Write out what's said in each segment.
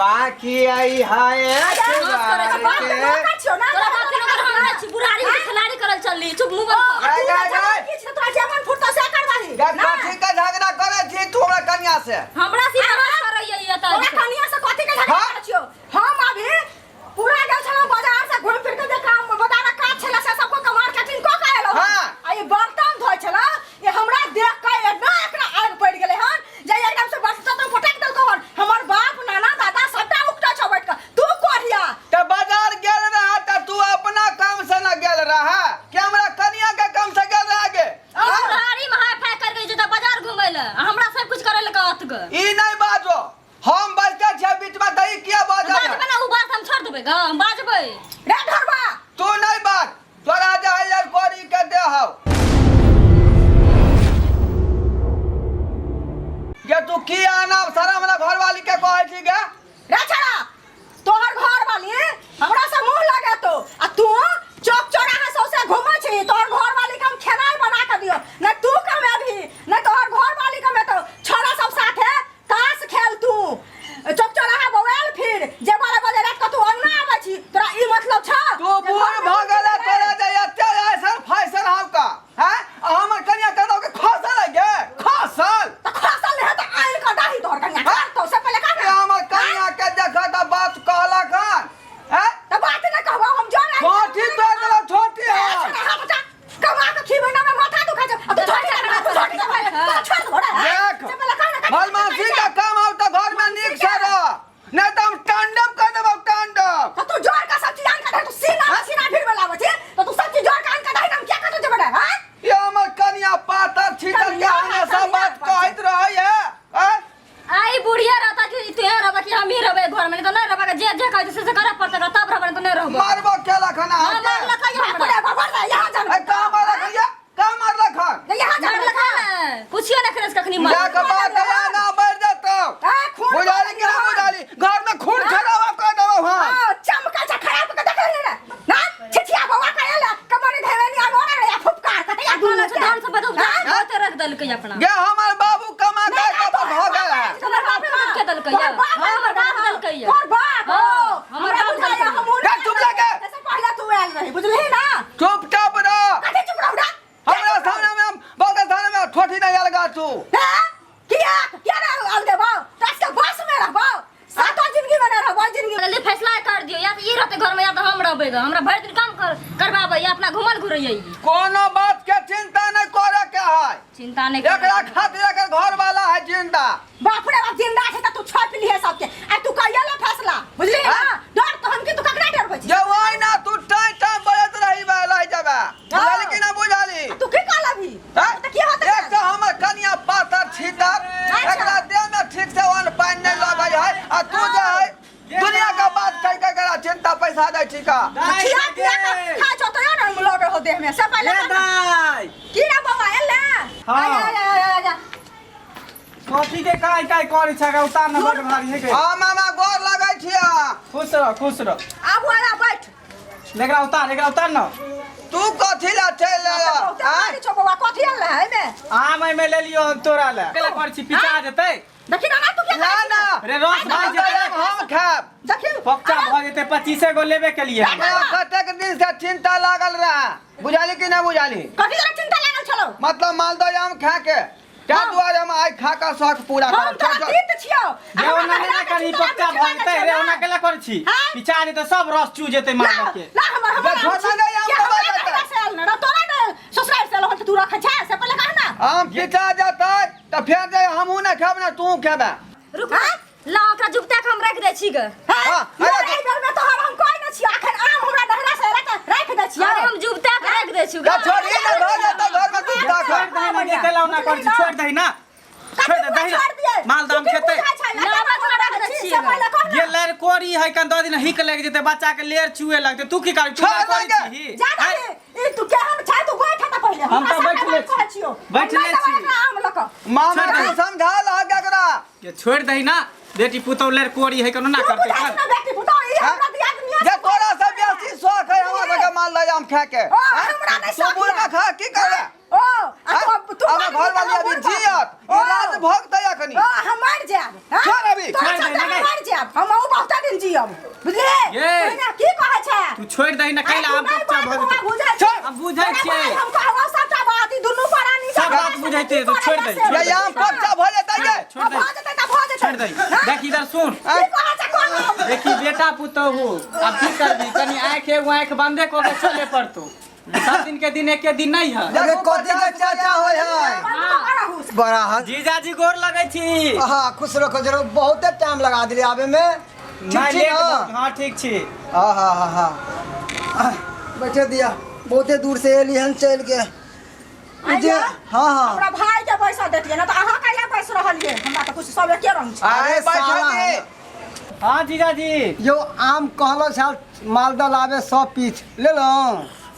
बाकी आई हाय नाश करै छै, बाप के नौकर छियौ ना तोरा बाप के नौकर हम नहि छी, बुढ़ारी के खिलाड़ी करल चलली चुप मुंह बंद कर। गाय, गाय, गाय। की छै तोरा जे मन फुरतो से करबाही गे कथी के झगड़ा करै छी तू हमरा कन्या से हमरा से बहस करैया ई एतऽ तोरा कनिया से कथी के झगड़ा हाँ? करै छियौ हम अभी पूरा गेल छलहुँ बाजार से घूमि फिर के जे काम बाजार काज छलै से सबको के मार्केटिंग कऽ के एलहुँ हाँ। आ ई बर्तन धोइ छलै ये हमरा देख के एना एकरा आगि पड़ि गेलै हन जे एकदम से बर्तन तो पटक देलको हन हमर बाप नाना दादा सबटा उकटा छौ बैठ के तू कोढ़िया तऽ बाजार गेल रहा तऽ तू अपना काम से न गेल रहा कि हमरा कन्या के काम से गेल रहा गे आ बुढ़ारी में हाय फाय कर के जेता बाजार घुमै लए आ हमरा सब कुछ करै लए कहत ग ई नहि बाजो हम बजते छियै बीच में तऽ ई किया बाजै बाजबै ना उ बात हम छोड़ देबै ग हम बाजबै रे ढरबा तू नहि बाज तोरा जे है करी के दे हौ गे तू की आना सारा हमरा घरवाली के कहै छी गे रे छड़ा तोहर घर वाली हमरा से मुंह लगे तो आ तू चौक चौराहा सौसे घूमै छी तोहर घर वाली के हम खेनाइ बना के दियो न तू कमेबही न तोहर घर वाली कमेतो छोरा सब साथे ताश खेल तू चौक चौराहा बौआल फिर जे 12 बजे रात के तू अंगना आबै छी तोरा ई मतलब छ तू बूढ़ भऽ गेला तोरा जे एते ऐसन फैशन हौ का हैं आ हमर कनिया कह के खसल है गे खसल त खसल नहीं त आइन के दाही तोहर कनिया हाँ? कर तो से पहले का ए हमर कनिया के देख त बात कहलक हन हैं त बात न कहबो हम जो छोटी तोड़ देलक छोटी हन कमा के खीबै ना माथा दुखा छै आ तू छोटी कर तू छोटी कर तू छोड़ दे घोड़ा देख से पहले का ना बदमाशी का काम हौ त घर में नीक से रह नहीं त हम तांडव कर देबौ तांडव तो तू जोर का सब चीज आन के दे तू सीना सीना भीड़ में लावे छी तो तू सब चीज जोर का आन के दे हम क्या करतो जे बड़ा हां ये हमर कनिया पातर छीतर के कनिया, हमेशा कनिया बात कहैत रहै है हैं? आई बुढ़िया रहता कि तू रहबा कि हम ही रहबै घर में नहीं तो नहीं रहबा जे जे कहै से से करऽ पड़तै तब रहबै नहीं तो नहीं रहबै मारबो केला खाना हाँ, मारलक है बाप हमरा रे बाप रे यहाँ जान ए कहाँ मारलक है ये? कहाँ मारलक हन यहाँ जान मारलक है ने पूछियो ना खरेस कखनी मार जा के बात है ना बढ़ जेतौ आ खून बुझाली कि ना बुझाली घर में खून खराबा कर देबौ हम हां चमका छ खराब के देख ले ना छिछिया बौआ का एला कमर घेवे नी आनो रे या फुफकार के या अपना छै धान सब उपजा बहुत रख देलकै अपना गे हमर बाबू कमा के कब भऽ गेल है हमर बाप के देलकै या हमर बाप देलकै या तोर बाप हाँ, हमर हमरा बाप बुझाया देलकै। हम गे चुप लगे ऐसे पहले तू आयल रही बुझलही ना चुपचाप रह कथी चुप रहू ना हमरा सामने में बगल सामने में ठोठी नहीं अलगा तू हैं? किया किया ना अलगे बाव तस के बस में रहबो सातो जिंदगी में ना रहबो जिंदगी जल्दी फैसला कर दियो या तो ई रहते घर में या तो हम रहबै ग हमरा भरि दिन काम कर करबाबै या अपना घुमल घुरैयै ई। कोनो बात के चिंता नहीं करे के है चिंता नहीं एकरा खातिर एकर घर वाला है जिंदा बाप रे बाप जिंदा छै त तू छाप लिए सबके आ तू कहिया ला फैसला बुझली ना हाँ? डर तो हम की तू ककरा डरबै छी जे ओहि ना तू टाइम टाइम बजत रही बे रह जेबे बुझाली कि ना बुझाली तू की कहल अभी हैं? त की होतै एक तो हमर कनिया पातर छीतर अच्छा। एकरा देह में ठीक से अन्न पानि नहीं लगै है आ तू जे है दुनिया का बात कह के एकरा चिंता पैसा दै छी का खिया पिया के खा छौ तो ना लगे हो देह में से पहले ए कह ना। दाई की रे बाबा एले हाँ। आ जा आ जा आ जा कथी के काय काय करै छै उतार न बड भारी है के हाँ मामा गोर लगै छियै खुश रह खुश रह आबू आजा बैठ एकरा उतार एकरा उतार न तू कथी ला चलि एलह बहुते आँय? भारी छौ बौआ कथी आनले है एहिमे आम एहिमे ले लियो हम तोरा ले केला करै छी पिचा जेतै देखी ना तू क्या ना ना रे रस भऽ जेतै हम खायब देखी पक्का भऽ जेतै 25 गो लेबे के लिए हमरा कतेक दिन से चिंता लागल रहे बुझाली कि नहीं बुझाली कथी तोरा चिंता लागल छलौ मतलब मालदह आम खा के ताहि दुआरे हम आइ खा कऽ शौक पूरा हम करब तोरा चल, चल। तीत छियौ रे ओना नहि करी पक्का भऽ जेतै रे ओना केला करै छी हाँ? पिचा जेतै सब रस चू जेतै मालदह के ला हमर हमर जे छोड़ ना आम के दबा हमरा जेतै। नैहरा से आयल ना तोरा ने ससुराल से आयल हन तऽ तू रखै छै से पहिले कह ना आम पिचा जेतै तऽ फेर जे हमहूँ नहि खेब ने तू खेबे रुक ला ओकरा जुगता के हम रख दै छी ग हाँ, हाँ अरे एहि बेर में तोहर हम कोई न छियौ अखन आम हमरा नैहरा से आयल तऽ राखि दै छियौ अरे हम जुगता के रख दै छी ग तऽ छोड़िए ने भऽ जेतै घरमे तू छोड़ राख दही ना गे केला ओना करै छी छोड़ दही ना छोड़ दे दही मालदह आम खेतै ये लेर कोरी है कन दो दिन हिक लग जेतै बच्चा के लेर चुए लगतै तू की करी तू छोड़ करी दे। छी जा दही ई तू केहन छै तू गोइठा तऽ पहिले हम तऽ बैठले छी। कहै छियौ बैठले हम नहि छी। देबै एकरा आम लऽ कऽ मामा छोड़ तू दही। समझा लहक एकरा ये छोड़ दही ना बेटी पुतौ लेर कोरी है कोनो ना तू करतै बुझाइ चल छै ना बेटी पुतहु ई हाँ? हमरा दियादनी जे तोरा से बेसी शौक है हमरा सबके मालदह आम खाए के ओ, हमरा नहि तू शौक बुढ़ यऽ। के खा की करबे ओ आ तू तू हमर घर वाली अभी जियत ई ओ। राज भोगतै अखनी ओ हम मर जायब हाँ? छोड़ अभी। तोरा छोड़ दे, चलते हम नहीं। मर जायब हम अहूँ बहुत दियब बुझले ये। तोहिना की कहै छै तू छोड़ि दही ना कैला आइ आब तू नहि बच्चा बात भऽ हमरा जेतौ बुझै छै आब बुझै तोरा छियै। भाय हम कहबौ सबटा बात ई दुनू प्राणी सब बात बुझै छियै, तू छोड़ि दही, छोड़ि ये आम पच्चा भऽ जेतै गे छोड़ दही। भऽ जेतै तऽ भऽ जेतै छोड़ि दही देख इधर सुन की कहै छै कहू देखी बेटा पुतोहु आब की करबी कनी आँखि एगो आँखि बंदे कऽ के चले पड़तौ सब दिन के दिन एके दिन नहीं है अरे कथी के चाचा होय है बंद कऽ रहू बड़ा हन जीजाजी गोर लगै छी हाँ खुश रखो जरूर बहुते टाइम लगा दिली आबे में ठीक नहीं, छी लेट ना हाँ ठीक छी हाँ हाँ हाँ हाँ आह, बैठे दिया बहुते दूर से एली हन चल के जे आइयो। हाँ हाँ हमरा भाई के पैसा देतियै ना तऽ अहाँ कैला पैस रहलियै हमरा तऽ कुछ सब एके रंग छै अरे अरे बैठे साला दे है। हाँ जीजाजी यो आम कहलो छल मालदह लाबे 100 पीस ले लो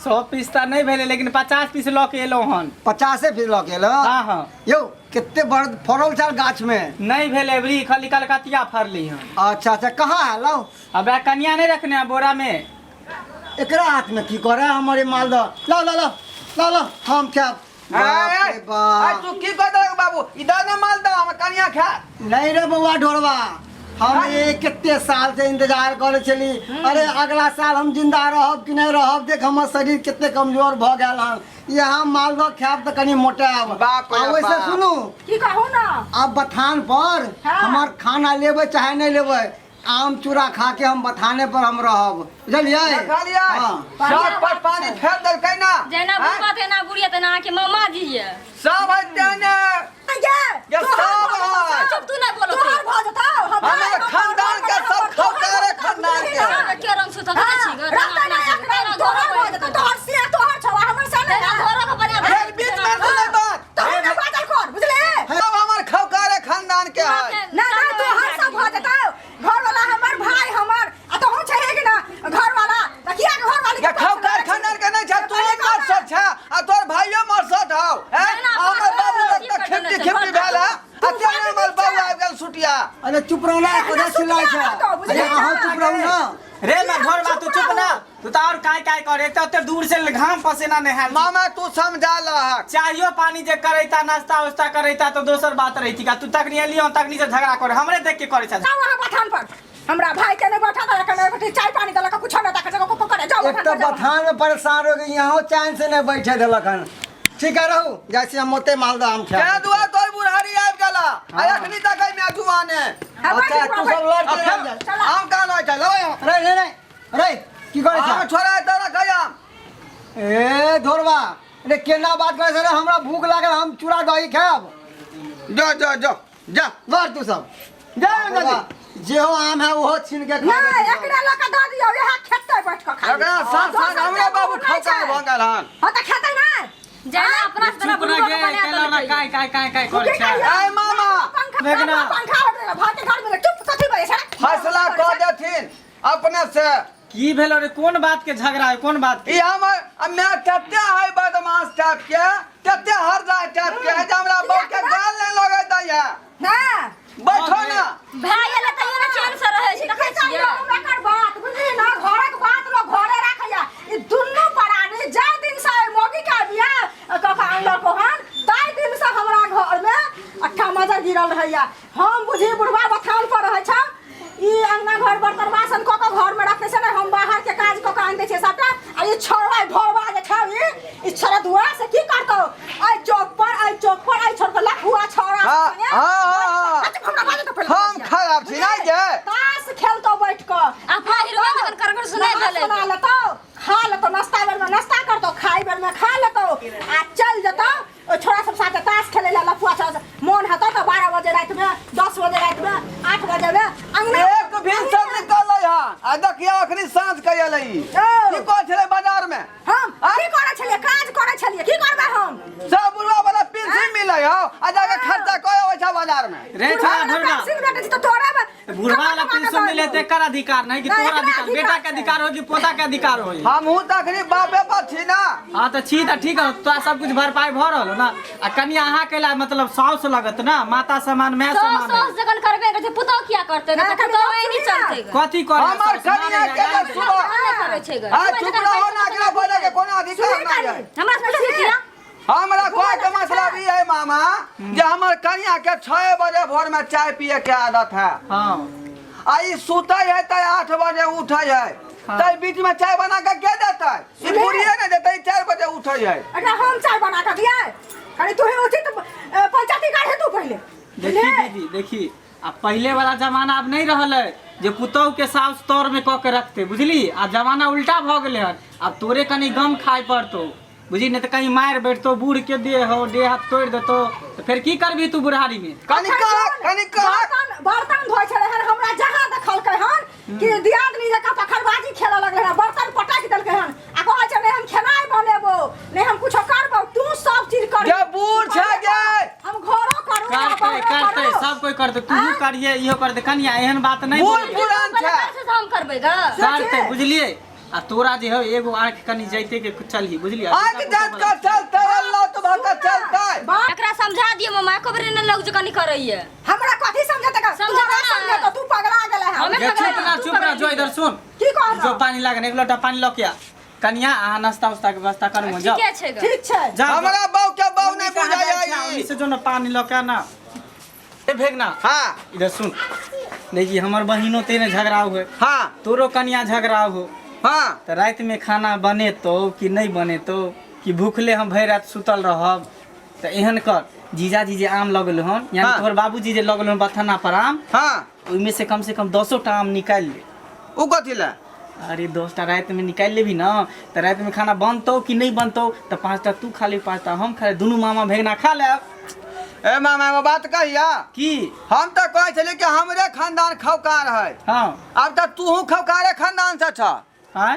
100 पीस तऽ नहीं भेलै लेकिन 50 पीस लऽ के एलहुँ हन 50 पीस लऽ के एलो हाँ हाँ यौ कते बड़ फड़ल छल गाछ में नहीं भेलै अबरी खाली कलकतिया फड़ली हन अच्छा अच्छा कहाँ है लाओ अब कनिया नहीं रखने है बोरा में एकरा हाथ में की करे हमारे मालदह लाओ लाओ लाओ लाओ लाओ हम खायब बाप रे आय बाप तू की कह देलक बाबू इधर ने मालदह हम कनिया खा नहीं रे बौआ ढोरबा हम ये कितने साल से इंतजार करे छली अरे अगला साल हम जिंदा रहब कि नहीं रहब देख हमर शरीर कितने कमजोर भ गेल हन यहाँ मालदह खायब तऽ कनी मोटायब बाप रे आ वैसे बाप। सुनू की कहू ना आब बथान पर हाँ। हमर खाना लेबै चाहे नहीं लेबै आम चूड़ा खा के हम बथाने पर हम रहब बुझलियै देखलियै हाँ। सब पर पानी फेर देलकै ना जेना आँय? बुढ़बा तेना बुढ़िया तेना अहाँके मामा जी ये सब है तेने ये ये सब है चुप तू नहीं बोलो तोहर भऽ जेतौ हम हमर खानदान के सब खौकारे खानदान के अहाँके के रंग सुतल देखै छी ग? रहतै ना एक रंग तोहर भऽ जेतौ तोहर से तोहर छौ हमर से नहीं तेना घरो के बना फेर बीच में सुनै बात तोहर ना बाजल कर बुझले सब हमर खौकारे खानदान के है ना ना तोहर सब भऽ जेतौ घर वाला हमर भाई हमर आ तोहू छैहे कि ना घर वाला त किया के घर वाली ये खौकार खानदान के नहीं छै तू मर सक छै आ तोर भाइयो मर सक हौ हैं ना, हमर बाबू बाप तक रे, खिपटी खिपटी भेल है आ तेने हमर बाबू आबि गेल सुटिया अरे चुप रहू ना एहना कथा चिल्लाइ सुतिया छै रहतौ, बुझलियै अरे अहाँ ना? चुप रहू ना रे ना घर बा तू चुप ना तू तो और काय काय करे एक तो ओते दूर से घाम पसीना नहीं हाल मामा तू समझा लहक चाहियो पानी जे करैता नाश्ता उस्ता करैता तो दोसर बात रही का तू तकनी एलियो तकनी से झगड़ा करे हमरे देख के करे छा जाओ वहाँ बथान पर हमरा भाई के नहीं बैठा देलक नहीं बैठी चाय पानी देलक कुछ नहीं देलक जगह को करे जाओ एक बथान तो पर जाओ। बथान में परेशान हो गई यहाँ चैन से नहीं बैठे देलक हन ठीक है रहू जैसे हम ओते मालदह आम क्या खायब दुआ तोर बुढ़ारी आबि गेला आ अखनी तक एहिमे जुआने हाँ, अच्छा बैठ, तू बैठ। सब लड़ आ के फेर रह जा। आम कहाँ लऽ छै लबै आम। रे रे रे रे की करे आम छै छोड़ा तोरा खै आम ए धोरबा रे केना बात करे छै रे हमरा भूख लागल हम चूड़ा दही खायब जो जो जो जा लड़ तू सब जा जल्दी जेहो आम है ओहो छीन के खा नहीं ले। एकरा लऽ कऽ दऽ दियौ इएह खेतै बैठ कऽ खाली एकरा साथ साथ हमरे बाबू नहि छै। खौका भऽ गेल हन हाँ तऽ खेतै नहि जेना अपना से तेना चुप ना बुढ़बो गे के बना केला ना देलकै। काय काय काय काय करे की छा कहियै? ऐ मामा पंखा मेघना। पंखा हट गेलै भाई के घर में चुप कथी बजै छै फैसला कऽ देथिन अपने से की भेलो रे कोन बात के झगड़ा है कोन बात के ई हमर आ मैं तते है बदमाश टाइप के तते हर जाय टाइप के है जे हमरा बहू के गाल नहीं लगै दैया ना बैठो ना भाय एलै तैयो ने चैन से रहै छै देखै छियै एकर बात बुझली ना घरक बात लोग घरे राखैया ई दुनू प्राणी जाहि दिन से एहि मौगी के बियाह कऽ के आनलको हन ताहि दिन से हमरा घर में अट्ठा मजर गिरल रहैया हम बुझी बुढ़वा बथान पर रहै छौ ई अंगना घर बर्तन बासन कऽ के घर में रखने छै ने हम बाहर के काज कऽ के आनि दै छियै सबटा आ ई छोड़वा ढोरवा जे छौ ई ई छोड़ा दुआ से की करतौ एहि चौक पर एहि चौक पर एहि छोड़ के लखुआ छौड़ा हाँ, संगे हाँ, हाँ, हाँ। अच्छा, हमरा बाजऽ दे पहिले। हम खराब छी नहीं गे ताश खेलतो बैठ कऽ अपना हीरोइन जखन करगर सुनाइ नहा भेलै सुना लेतौ खा लेतौ नाश्ता बेर में नाश्ता करतौ खाइ बेर में खा लेतौ आ चल जेतौ ओ छोरा सब साथे ताश खेलै ला लफुआ छोरा सब मोन हेतौ तऽ 12 बजे राति में 10 बजे राति में 8 बजे में अंगना एक भिनसर निकललै हन आ देखियौ अखनी साँझ के एलै ई। ओ। की कहै छलै बाजार में हम की करै छलियै काज करै छलियै की करबै हम सब बुढ़वा वाला पेंशन मिलै हौ आ जाके खर्चा कऽ अबै छै बाजार में रे बुढ़वा छा वाला ढोरबा पेंशन भेटै छै तऽ तोरा में बुढ़वा वाला कमा कमा के पेंशन मिले दऽ ते एकर अधिकार नहीं कि नहीं, तोरा एकरा अधिकार बेटा अधिकार के छै। अधिकार हो कि पोता के अधिकार हो हमहूँ तऽ अखनी बापे पर छी ना हाँ तो छी तऽ ठीक है तोरा सब कुछ भरपाई भऽ रहल हो ना आ कनि अहाँ के ला मतलब साउस लगत ना माता समान माय साउस समान साउस जखन करबे करै छै पुतोह किया करतै ना, गे? तऽ कनि पुतोह एनी सुनी ना। चलतै गे। कथी करे हमर कनिया के जे सुबह नहि करै छै गे। आ चुप रहो ना एकरा बोले के कोनो अधिकार सुनी नहीं है कनी। हमरा से पूछू किया हमरा कहै के मतलब ई है मामा जे हमर कनिया के 6 बजे भोर में चाय पिए के आदत है हाँ आ ई सुतै है तऽ 8 बजे उठै है। हाँ। तै बीच में चाय बना के के देतै? ई सुने। बुढ़िए ने देतै, ई 4 बजे उठै है। एकरा हम चाय बना कऽ दियै? कनी तू ही उचित पंचायती काढ़े तू पहिले। देखी दीदी देखी, आ पहिले वाला जमाना आब नहीं रहल है जे पुतहु के साउस तौर में कऽ के रखते, बुझली? आ जमाना उल्टा भऽ गेलै हन। आब तोरे कनी गम खाय पड़तौ, बुझी? नहीं तऽ कहीं मारि बैठतो, बूढ़ के देह हो, देह हाथ तोड़ि देतो, तऽ फेर की करबी तू बुढ़ारी में? कनी कह, कनी कह। बर्तन बर्तन धोइ छलै हन, हमरा जहाँ देखलकै हन कि दियादनी जकाँ पखरबाजी खेलऽ लगलै हन, बर्तन पटकि देलकै हन आ कहै छै नहि हम खेनाइ बनेबो, नहि हम कुछो करबो, तू सब चीज कर। गे बूढ़ छै गे। हम घरो करू आ करतै बाहरो करतै करू। सब कोई करतै, तूहू करिहे इहो करतै। कनिया एहन बात नहीं बूढ़ बोली। पुरान पहिले छै। करतै तऽ हम करबै ग। करतै, बुझलियै? आ तोरा जे हो एगो आँख कनी जाइते के चलही, बुझलियै? आँख जात कर चलतै, अल्लाह तो भर चलतै। बाप एकरा समझा दियौ मामा, एको बेर नहि लोग जे कनी करैये। हमरा कथी समझेतै? समझेतै तोरा ना। समझेतौ, तू पगला गेलै हन। हमे ये पगला चुप ना, तू चुप ना, पगला जो इधर सुन। की कहलौ? जो पानी लागन, एक लोटा पानी लऽ के आ। कनिया अहाँ नाश्ता उस्ता के व्यवस्था करू, जाओ। ठीके छै ग। ठीक छै। जाओ, जाओ। हमरा बहू के बहू नहीं कहाँ बुझाइ जाइ छै? है। ओन्नी से जो ना पानी लऽ के आ ना। ए भेगना। हाँ। इधर सुन, देखी हमर बहिनो तेने झगड़ा हुए। हाँ। तोरो कनिया झगड़ा हो। हाँ। तऽ राति में खाना बनेतौ कि नहीं बनेतौ, कि भूखले हम भरि राति सुतल रहब? तऽ एहन कर, जीजाजी जे आम लगल हन, यानी हाँ। तोहर बाबूजी जे लगल हन बथाना पर आम, हाँ, ओहिमे से कम से कम 10 टा आम निकालि ले। उ कथी ला? अरे 10 टा राति में निकालि लेबही ना तऽ राति में खाना बनतौ कि नहीं बनतौ, तऽ 5 टा तू खा ले, 5 टा हम खा ले, दुनू मामा भेगना खा लेब। ए मामा, एगो बात कहिया? की? हम तऽ कहै छलियै कि हमरे खानदान खौकार है। हाँ। आब तऽ तूहू खौकारे खानदान से छ। आँय?